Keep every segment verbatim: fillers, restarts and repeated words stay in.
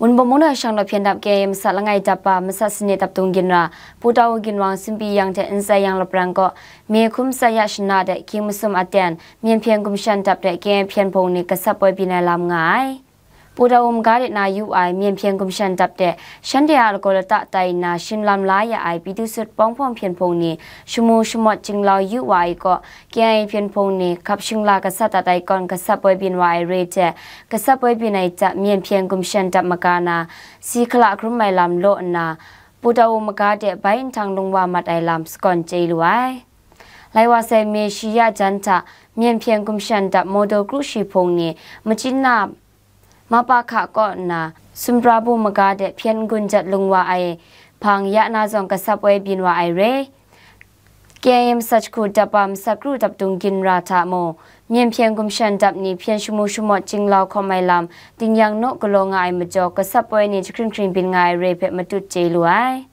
Wunpawng mung na shang law hpyen dap K I A masat langai dap ba masat sanit dap dung ginra, Pu Daw Ginwang Sunpyi Yang hte Nsai Yang Lapran kaw, Mei hkum tsai ya shana de hkying masum aten, Myen hpyen gumshan dap de K I A hpyen hpung ni gasat poi byin ai lam nga ai. Pu Daw maga de na yu ai, Myen hpyen gumshan dap de shanhte a lagaw lata tai nna shim lam la ya ai, Pyi Dusut Pawng Hpawng hpyen hpung ni shamu shamawt jinglau yu wa ai kaw, K I A hpyen hpung ni hkap shingla gasat dat ai kawn gasat poi byin wa ai re hte, gasat poi byin ai hta Myen hpyen gumshan dap maga na, si hkala hkrum ai lam law nna, Pu Daw maga de bai nhtang lung wa mat ai lam sagawn chye lu ai. Lai wa sai Mei shi ya jan hta, Myen hpyen gumshan dap Mawdaw kru shi hpung ni, Machyin na Mapakha kaw nna, Sumprabu maga de hpyen n-gun jat lung wa ai hpang ya na zawng gasat poi byin wa ai re. K I A masat jahku dap ba masat kru dap dung ginra hta mung, Myen hpyen gumshan dap ni hpyen shamu shamawt jinglau hkawm ai lam, ding yang naw galaw nga ai majaw, gasat poi ni jahkring hkring byin nga ai re hpe matut chye lu ai.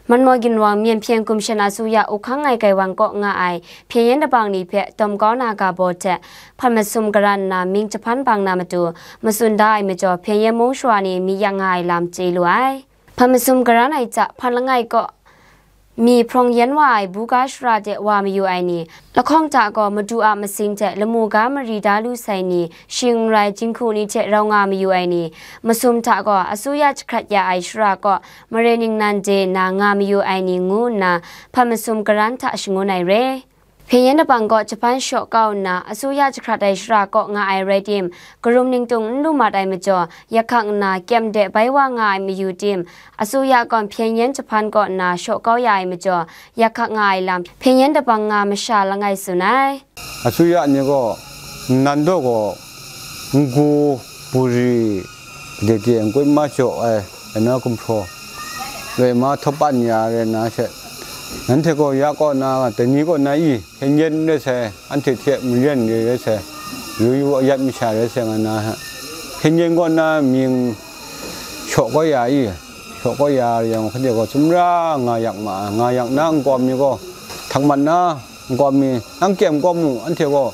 Manmaw ginwang Myen hpyen gumshan asuya u hkang ai gaiwan kaw nga ai hpyen yen dabang ni hpe tawm kau na ga baw hte hpan masum garan nna mying jahpan bang na matu matsun da ai majaw, hpyen yen mung shawa ni myi yak nga ai lam chye lu ai. Hpan masum garan ai hta hpan langai kaw mi hprawng yen wa ai buga shara de wa mayu ai ni, lahkawng hta gaw madu a masing hte lamu ga mari da lu sai ni, shing n rai jinghku ni hte rau nga mayu ai ni, masum hta gaw asuya jahkrat ya ai shara kaw mare ningnan de na nga mayu ai ni ngu nna hpan masum garan hta shangun ai re. Hpyen yen dabang gaw jahpan shaw kau nna, asuya jahkrat ai shara kaw nga ai rai tim, karum ningtung n lu mat ai majaw, yak hkak nna kyem de bai wa nga ai mayu tim, asuya gaw hpyen yen jahpan kaw nna shaw kau ya ai majaw, yak hkak nga ai lam, hpyen yen dabang nga masha langai tsun ai. Asuya ni gaw, nnan daw gaw, ngu, buri, gade de, nkoi ma jaw ai, ana gumhpraw, loi ma htawp pan ya rai na she, nanhte gaw ya kaw na, dai ni kaw na i, hpyen yen rai sai, anhte hte maren re rai sai, yu yu ayat masha rai sai nga na, hpyen yen kaw na mying shaw kau ya i, shaw kau ya yang, hkade gaw sumra nga yak ma ai, nga yak na nkawm ni gaw, htak mat na nkawm ni, nang kyem kawm mu, anhte gaw,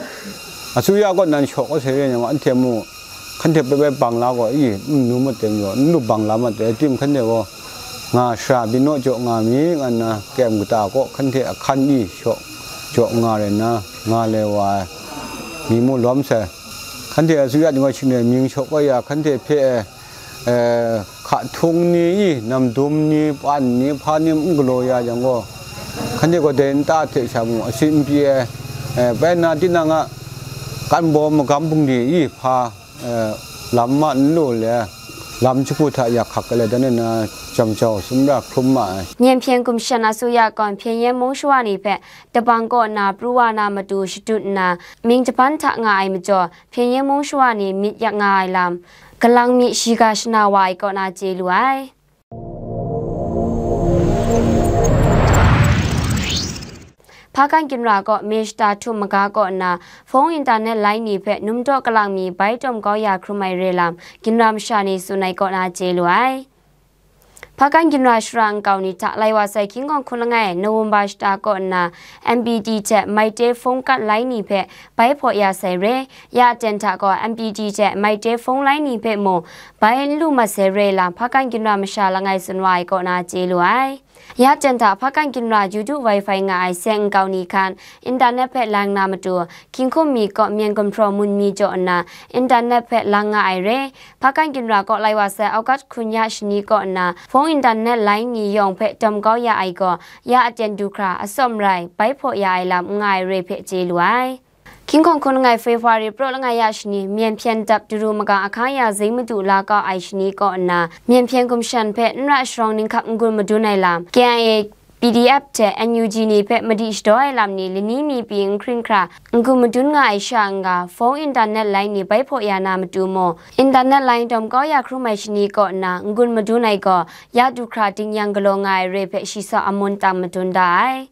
asuya kaw nan shaw kau sai re yang, anhte mu, hkanhte bai bai bang la gaw, i, n nu mat dai majaw, n lu bang la mat dai, tim hkanhte gaw, nga shara byin naw jaw nga mi, nga nna, kyem kata kaw, hkanhte ahkan i shaw jaw nga rai nna, nga lai wa ai, mi mu lawm sai. Hkanhte asuya ni gaw shing ai mying shaw kau ya, hkanhte hpe ai, e, hka htung ni i, namdum ni, pan ni, hpa ni n galaw ya yang gaw, hkanhte gaw dai nta hte sha mu, asi n pyi ai, e, bai na tinang a kan baw magam bungli i, hpa, e, lam ma n lu le, lam jahku hta yak hkak gale dan na, jam jau sumra hkrum ma ai. Myen hpyen gumshan asuya kawn hpyen yen mung shawa ni hpe dabang kaw nna pru wa na matu shadut nna, mying jahpan hta nga ai majaw, hpyen yen mung shawa ni myit yak nga ai lam, galang mi shiga shana wa ai kaw na chye lu ai. Hpakan ginra kaw Mei shata htum maga kaw nna, phone internet line ni hpe num daw kalang mi bai tawm kau ya hkrum ai re lam, ginra masha ni tsun ai kaw na chye lu ai. Hpakan ginra shara nkau ni hta lai wa sai hkying hkawng hkun langai, November shata kaw nna, M P D hte Mytel phone kat line ni hpe bai hpaw ya sai re, ya aten hta gaw M P D hte Mytel phone line ni hpe mung bai n lu mat sai re lam, hpakan ginra masha langai tsun wa ai kaw na chye lu ai. Ya aten hta hpakan ginra yu du Wi-Fi nga ai seng nkau ni hkan, internet hpe lang na matu, hkying hkum mi kaw myen gumhpraw mun mi jaw nna, internet hpe lang nga ai re, hpakan ginra kaw lai wa sai August hkun ya shani kaw nna, phone internet line ni yawng hpe tawm kau ya ai gaw, ya aten du hkra, atsawm rai, bai hpaw ya ai lam n nga ai re hpe chye lu ai. Hkying hkawng hkun langai February praw langai ya shani, Myen hpyen dap daru magang ahkang ya zing madu la kau ai shani kaw nna, Myen hpyen gumshan hpe n ra sharawng ninghkap n-gun madun ai lam, K I A, P D F hte N U G ni hpe madi shadaw ai lam ni lani mi pyi n hkring hkra n-gun madun nga ai sha n-ga, phone internet line ni bai hpaw ya na matu mung, internet line tawm kau ya hkrum ai shani kaw nna n-gun madun ai gaw, ya du hkra ding yang galaw nga ai re hpe shi saw amun tang madun da ai.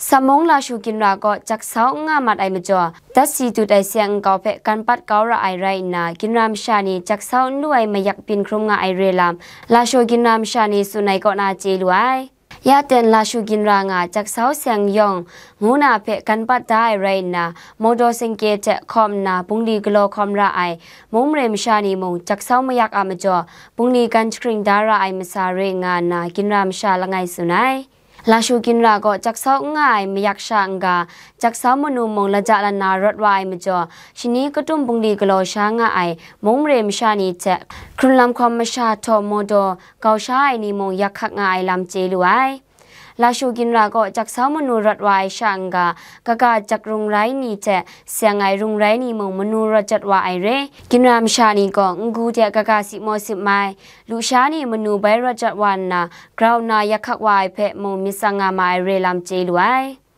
Samung lashu ginra kaw jaksau n nga mat ai majaw, dat si dut ai seng nkau hpe gan pat kau ra ai rai nna, ginra masha ni jaksau n lu ai mayak byin hkrum nga ai re lam, lashu ginra masha ni tsun ai kaw na chye lu ai. Ya ten Lashu Ginra nga Jaksau Seng Yawng ngu na hpe gan pat da ai rai nna, Mawdaw Singke hte hkawm nna bungli galaw hkawm ra ai mung mare masha ni mung Jaksau mayak a majaw bungli gan jahkring da ra ai masa re nga nna Ginra masha langai tsun ai. Lashu Ginra gaw Jaksau n nga ai mayak sha n-ga, Jaksau manu mung laja lana rawt wa ai majaw, shani katum bungli galaw sha nga ai mung mare masha ni hte, hkrunlam hkawm masha htaw Mawdaw kau sha ai ni mung yak hkak nga ai lam chye lu ai. Lashu Ginra gaw Jaksau manu rawt wa ai sha n-ga, kaga jak rung rai ni hte seng ai rung rai ni mung manu rawt jat wa ai re. Ginra masha ni gaw n-gu de kaga sip maw sip mai, lusha ni manu bai rawt jat wa nna, grau nna yak hkak wa ai hpe mung myit tsang nga ma ai re lam chye lu ai.